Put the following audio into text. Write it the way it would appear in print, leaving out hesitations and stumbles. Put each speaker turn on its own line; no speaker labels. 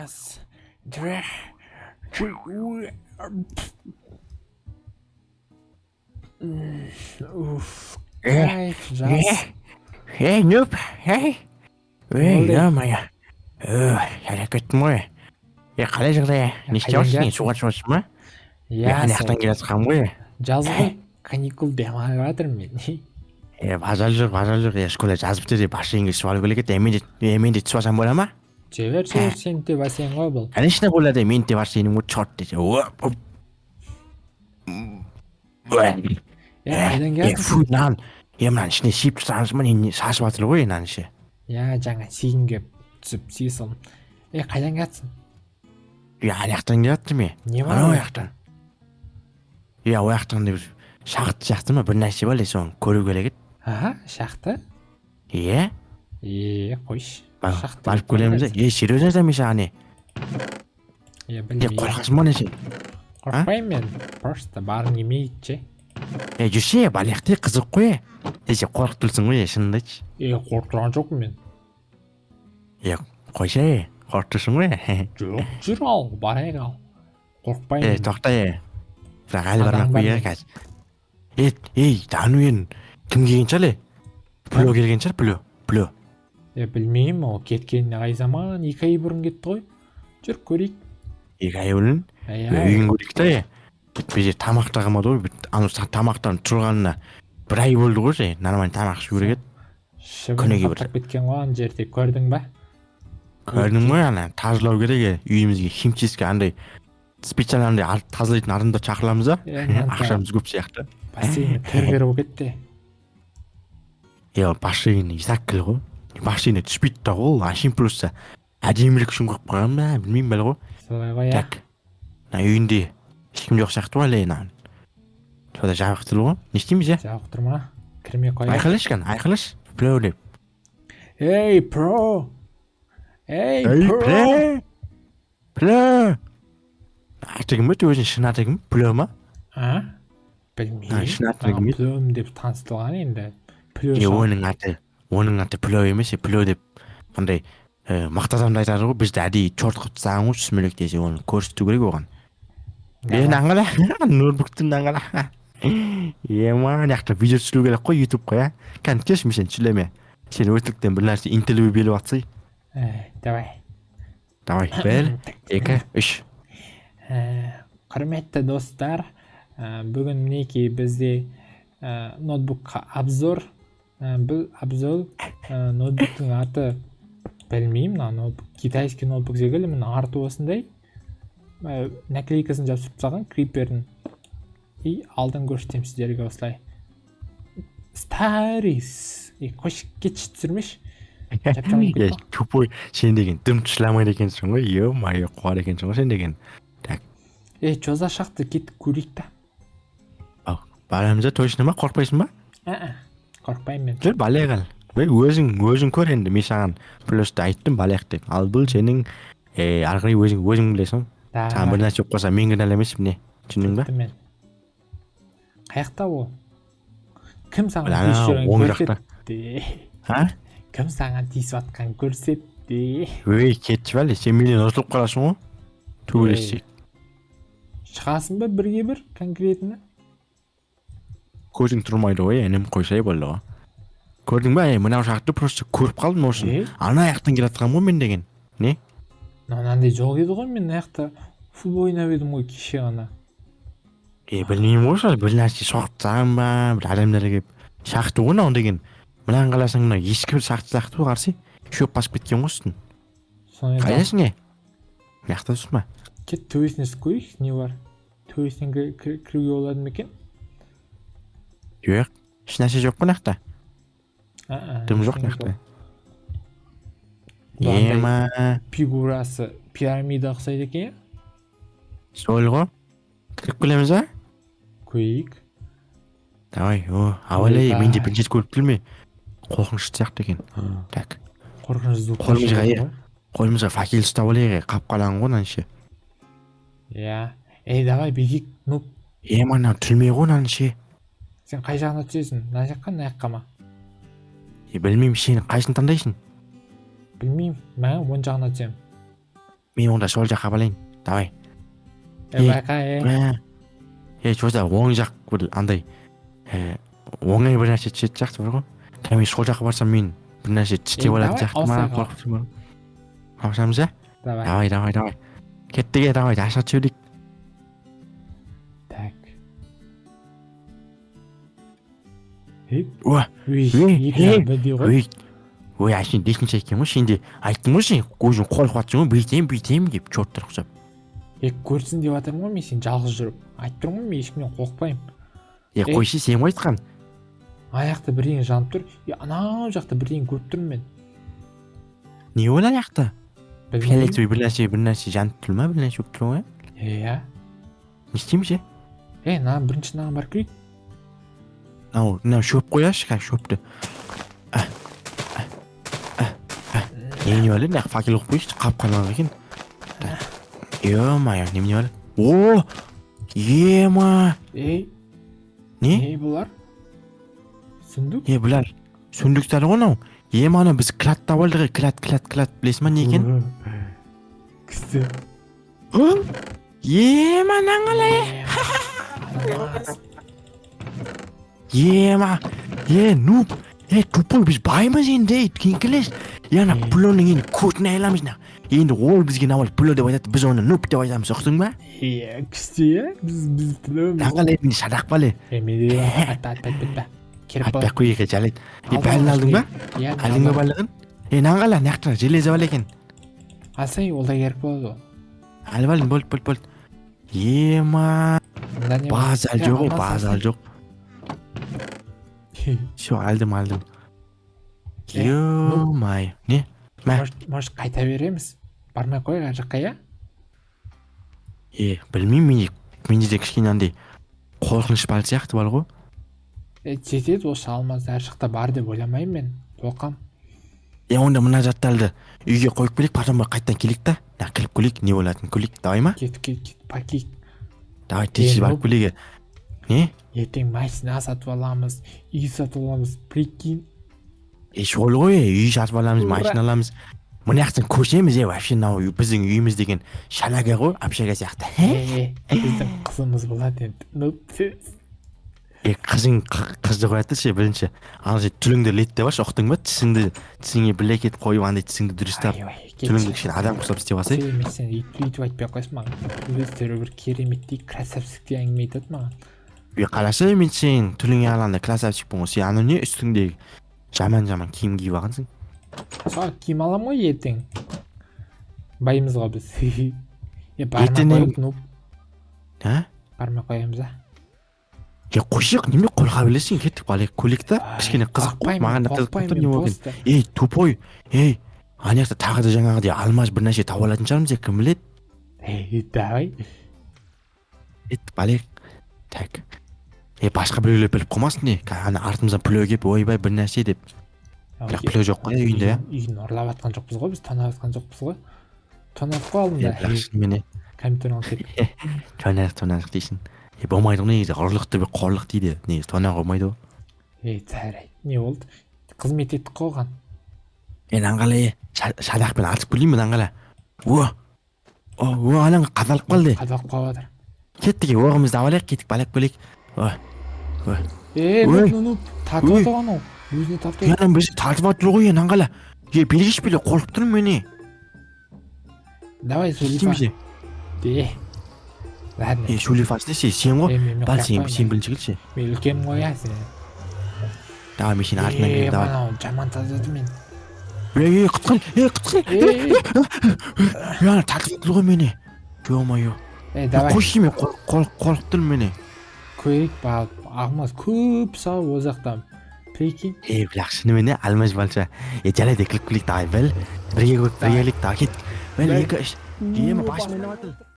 Раз, два, три. Уф, кайф, жаз.
Ей, нөп, ей. Ей,
Болды.
Ё-моё. Жарап кеттім ғой. Е, қалай жағдай? Не істеп
Қайдан
жатырсың?
келатсың?
Суға түсіп жатырсың ба?
Иә,
Мен ана жақтан келе жатқанмын ғой.
Жаз ғой, каникул, демалып жатырмын мен.
Е, базар жоқ, базар жоқ. Е, школа жазып бітті де, бассейнге түсіп алу керек еді. Е, мен де түсіп алсам бола ма?
Жібер, жібер, сен де бассейн ғой бұл.
Конечно болады, мен де бассейнім ғой, черт десе. Оп, оп.
Е, қайдан
Е,
келатырсың?
фу, мынаған, е, мынаның ішіне сиіп тастағансың ба, не сасып жатыр ғой мынаның іші.
Иә, жаңа сигім келіп түсіп сие салдым. Е, қайдан келатсың?
Е, ана жақтан келе жатырмын е.
Не бар
Анау
ол?
жақтан. Иә, ол жақтан бір шахта сияқты ма, бір нәрсе бар, соны көру керек еді.
Аха, шахта?
Иә,
Е, қойшы. Шахта
барып көреміз. Е, серьезно айтамын мен саған, не?
Е,
Е,
білмеймін.
қорқасың ба не сен?
Қорықпаймын мен. Просто барғым келмейді ше.
Е, жүрсе, балаяқ те қызық қой. Е, сен қорқып тұрсың ғой, е, шынымды айтшы.
Е, қорқып тұрған жоқпын мен.
Е, қойшы, е, қорқып тұрсың ғой.
Жоқ, жүр ал, барайық ал. Қорықпаймын.
Е,
Мен.
тоқта, е. Бірақ әлі бармай
Адам
ақ
бар
қояйық
ма?
қазір. Е, ей, дануен кім келген шығар, е? Пло келген шығар, пло, пло.
Е, білмеймін, ол кеткеніне қай заман, 2 ай бұрын кетті ғой. Жүр, көрейік.
2 ай бұрын.
Иә.
Үйін көрейік та, е. Бізде тамақ та қалмады ғой, анау тамақтан тұрғанына бір ай болды ғой, ше, нормально тамақ ішу керек еді.
Шыбын
Күніге бір.
қаптап кеткен ғой ана жерде, көрдің ба?
Көрдің ғой, ана тазалау керек, е, үйімізге химчистка андай специально андай тазалайтын адамдар шақырамыз да.
Е, мынандай
Ақшамыз көп сияқты.
Бассейн кір-кір болып кетті.
Е, ол бассейн исаак ғой, бассейнге түспейді да ғой, ол әшейін просто әдемілік үшін қойып қойған ба, білмеймін бәле ғой.
Солай ғой, иә.
Так, мына үйінде ешкім жоқ сияқты ғой әлі, мына сонда жабық тұр ғой, не істейміз, е?
Жабық тұр ма? Кірмей қояйық.
Айқайлашы, кәне, айқайлашы, плеу деп.
Ей, про! Ей,
Ей,
про!
Пле, пле, аты кім еді өзінің, шын аты кім, Пле ма?
А? Білмеймін.
Шын аты
Маған
кім еді?
Плөм деп таныстырған енді. Плө
Е, оның аты Пле емес, е, Пле деп андай мықты адамды айтады ғой, бізді әдейі черт қылып тастаған ғой, сүмелек десе, оны көрсету керек оған. Е, мынаны қара, ноутбуктың, мынаны қара. Е, мына жақта видео түсіру керек қой ютубқа, иә. Кәне, келші, мен сені түсіремін. Сен өтіріктен бір нәрсе интервью беріп жатсай.
Э, давай.
Давай, бір, екі, үш.
Құрметті достар, бүгін мінекей бізде ноутбукқа обзор. Бұл обзор, ноутбуктың аты білмеймін, мына ноутбук китайский ноутбук секілді, міне, арты осындай. Наклейкасын жабыстырып тастаған крипердің. И алдын көрсетемін сіздерге осылай. Старис. И қойшы, кетші, түсірмеші. Жап-жаңа
Е,
болып кетті.
тупой, сен деген дым түсіре алмайды екенсің ғой, е мое, қуар екенсің ғой сен деген. Так.
Е, чё за шахта, кеттік, көрейік та.
Барамыз да, точно ма, қорықпайсың ба?
Ә, қорықпаймын мен.
Жүр, балаяқ ал. Ей, өзің көр енді, мен саған плюсты айттым, балаяқ деп. Ал бұл сенің ары қарай өзің білесің. Саған бір нәрсе болып қалса, мен кінәлі емеспін, не, түсіндің ба?
Кеттім мен. Қаяқта ол? Кім саған
Ана
тиісіп жүргенін
оң жақта.
көрсетті?
А?
Кім саған тиісіп жатқанын көрсетті?
Өй, кетші, бәле, сен менен ұтылып қаласың ғой төбелессек.
Шығасың ба бірге бір конкретно?
Көзің тұрмайды ғой, інім, қойсай, болды ғой. Көрдің ба, е, мынау жақты просто көріп қалдым осыны.
Е?
Ана жақтан келе жатқанмын ғой мен деген. Не?
Мынандай жоқ еді ғой, мен мына жақта футбол ойнап едім ғой кеше ғана.
Е, білмеймін ғой, сол бір нәрсе соғып тастаған ба, бір адамдар келіп, шақты ғой мынау деген. Мынаны қарасаң, мынау ескі бір шақты сияқты ғой, қарасай, шөп басып кеткен ғой үстін.
Соны енді.
Қайдасың, е? Мына жақта тұрсың ба?
Кет, төбесіне түсіп көрейік, не бар? Төбесінен кіруге болады ма екен?
Жоқ, ешнәрсе жоқ қой мына жақта.
А,
Дым жоқ
ештеңе.
мына жақта.
Бұл андай
Ема.
Фигурасы пирамида ұқсайды екен, иә?
Сол ғой, кіріп келеміз ба?
Көрейік.
Давай, о, абайлай, мен де
Ойбай.
бірінші рет көріп тұрмын, қорқынышты сияқты екен. Так.
Қорқынышты звук.
Қолымызға, иә. Қолымызға факел ұстап алайық, қап қараңғы ғой мынаның іші.
Иә, ей, давай, бүйтейік, ну.
Е, мынау түрме ғой мынаның іші.
Сен қай жағына түсесің, мына жаққа, мына жаққа ма?
Е, білмеймін, сен қайсысын таңдайсың?
Білмеймін, мә, оң жағына түсемін.
Мен онда сол жаққа барайын, давай.
Е, байқа, е.
Е, че за оң жақ бір андай оңай бір нәрсе түсетін сияқты бар ғой. Мен сол жаққа барсам, мен бір нәрсе тістеп
Е,
алатын
давай,
сияқты ма,
ауысайық.
қорқып тұрмын. Ауысамыз, иә.
Давай.
Давай, давай, давай, кеттік. Е, давай, аша түселік.
Так. Ей,
Уа.
үй,
Ей,
екі
ей.
жақ бірдей ғой.
Ой, ой, әшейін лестница екен ғой. Сен де айттың ғой, сен өзің қорқып жатрсың ғой, бүйтемін, бүйтемін деп, черттар ұқсап.
Е, көрсін деп жатырмын ғой мен, сен жалғыз жүріп. Айтып тұрмын ғой, мен ешкімнен қорықпаймын.
Е.
Ей.
Қойшы, сен ғой айтқан.
Ана жақта бірдеңе жанып тұр. Е, анау жақта бірдеңе көріп тұрмын мен.
Не ол ана жақта?
Білмеймін.
Фиолетовый бір нәрсе, бір нәрсе жанып тұр ма, бір нәрсе болып тұр ғой.
Иә.
Не істейміз, е?
Е, мынаны, бірінші мынаған барып келейік.
Мынау, мынау шөп қояйыншы қазір, шөпті. Немене бар еді мына? Факел қойып қояйыншы, қап қараңғы екен. Ё-моё, немене бар? О, ема!
Ей.
Не?
Не бұлар? Сундук?
Е, бұлар сундуктар ғой мынау. Ема, анау біз клад тауып алдық. Е, клад, клад, клад, білесің ба не екен?
Күшті.
Ема, мынаны қалай?
Алмаз.
Ема, е, нуб, е, тупой, біз баймыз енді, ей, кеңкілес. Е, ана
Е.
Пүлоның енді көтін айыламыз мына. Енді ол бізге наоборот пүло деп айтады, біз оны нуб деп айтамыз, ұқтың ба?
Е, күшті, иә. Біз тілеуміз.
Мынаны қалай енді, садақ бәле?
Е, менде де бар. Атпа, атпа, атпа, атпа. Керек
Атпай
болады.
ақ қояйық, е, жарайды. Е,
Алдым
бәрін
ғой,
алдың ба?
Иә, мен
Алдың ба
алдым.
барлығын? Е, мынаны қала, мына жақта железо бар екен.
Алсай, ол да керек болады ол.
Алып алдым, болды, болды, болды. Ема.
Мында не бар?
База
Е,
жоқ,
алмаз
база
алсай.
жоқ. Все, алдым, алдым.
Е,
Ё-моё, не? Мә.
Может, қайта береміз? Бармай ақ қояйық ар жаққа, иә?
Е, білмеймін, менде де кішкене андай қорқыныш бар сияқты бар ғой.
Е, жетеді осы алмаз, ар жақта бар деп ойламаймын мен. Қорқам.
Е, онда мына заттарды үйге қойып келейік, потом барып қайтадан келейік та, мына кіріп көрейік, не болатынын көрейік, давай ма?
Кет, кет, кет, пакик.
Давай, тез
Е,
барып
ну.
келейік. Не?
Ертең машина сатып аламыз, үй сатып аламыз, прикинь.
Е, сол ғой, е, үй сатып аламыз,
Ура.
машина аламыз, мына жақтан көшеміз. Е, вообще мынау біздің үйіміз деген шалага ғой, общага сияқты.
Е, біздің қызымыз болады енді. Ну,
Е, қызың, қызды қояды ше, бірінші ана жерде тіліңді реттеп алшы, ұқтың ба? Тісіңді, тісіңе брекет қойып, андай тісіңді дұрыстап,
ай,
тіліңді кішкене адам ұқсап істеп алсай.
Сен, сен өйтіп айтпай ақ қойсың маған. Өздері бір кереметтей, красавчиктей әңгіме айтады маған.
Е, қарашы, мен сенің түріңе қарағанда красавчикпін ғой. Сен анау не, үстіңдегі жаман жаман киім киіп алғансың.
Сол киім аламын ғой ертең. Баймыз ғой біз. Е, бармай
Ертең
қояйық, ну,
а?
Бармай қоямыз, а?
Е, қойшы, неме қолға білесің, кеттік, балайық, көрейік та, кішкене қызық қой,
Қорықпаймын,
маған да қызық болып
қорықпаймын
тұр, не
мен
болған.
просто.
Ей, тупой, ей, ана жақта тағы да жаңағыдай алмаз бір нәрсе тауып алатын шығармыз, е, кім біледі?
Ей, давай.
Кеттік, балайық. Так, е, басқа біреулер біліп қалмасын, не, ана артымыздан пүле келіп, ойбай, бір нәрсе деп. Бірақ пүле жоқ қой үйінде, иә.
Үйін ұрлап жатқан жоқпыз ғой біз, тонап жатқан жоқпыз ғой. Тонадық қой
Е,
алдында.
бірақ шынымен, е,
Компьютерін алып кетіп.
Тонайық, тонайық дейсің. Е, болмайды ғой негізі, ұрлықты бір қорлық дейді, негізі тонауға болмайды ғой.
Ей, жарайды. Не болды? Қызмет еттік қой оған.
Е, мынаны қала, е, садақпен атып көрейін мынаны қала. О, о, о, анаң қадалып қалды.
Қадалып қалып жатыр.
Кеттік, е, оғымызды алып алайық, кеттік, балап келейік. О,
Е,
Ой.
ну, ну, тартып
Ой.
отыр анау. Өзіне тартып
е,
отыр.
анам бізді тартып жатыр ғой, е, мынаны қала. Е, бергеш, бері, қорқып тұрмын мен, е.
Давай,
Не
Сулифа.
істейміз, е?
Е. Ладно.
Е, Сулифа істесе, сен ғой.
Е, мен
Бал, сен,
қорықпаймын.
сен бірінші келші.
Мен үлкенмін ғой, иә, сен.
Давай, мен сенің артынан
Е,
келемін, давай.
мынау жаман тазады мен.
Е, е, құтқар, е, құтқар.
Е,
Е, ана тартып жатыр ғой мені. Ё-моё.
е, давай.
Қойшы, мен қорқып тұрмын мені.
Көрейік, барып. Алмаз көп сау ол жақта. Прикинь.
Е, бірақ шынымен, е, алмаз балша. Е, жарайды, кіліп келейік, давай, біл. Бірге көріп, бірге келейік, давай, кеттік. Бір,
Бір.
екі, үш. Ема, басым айналып жатыр.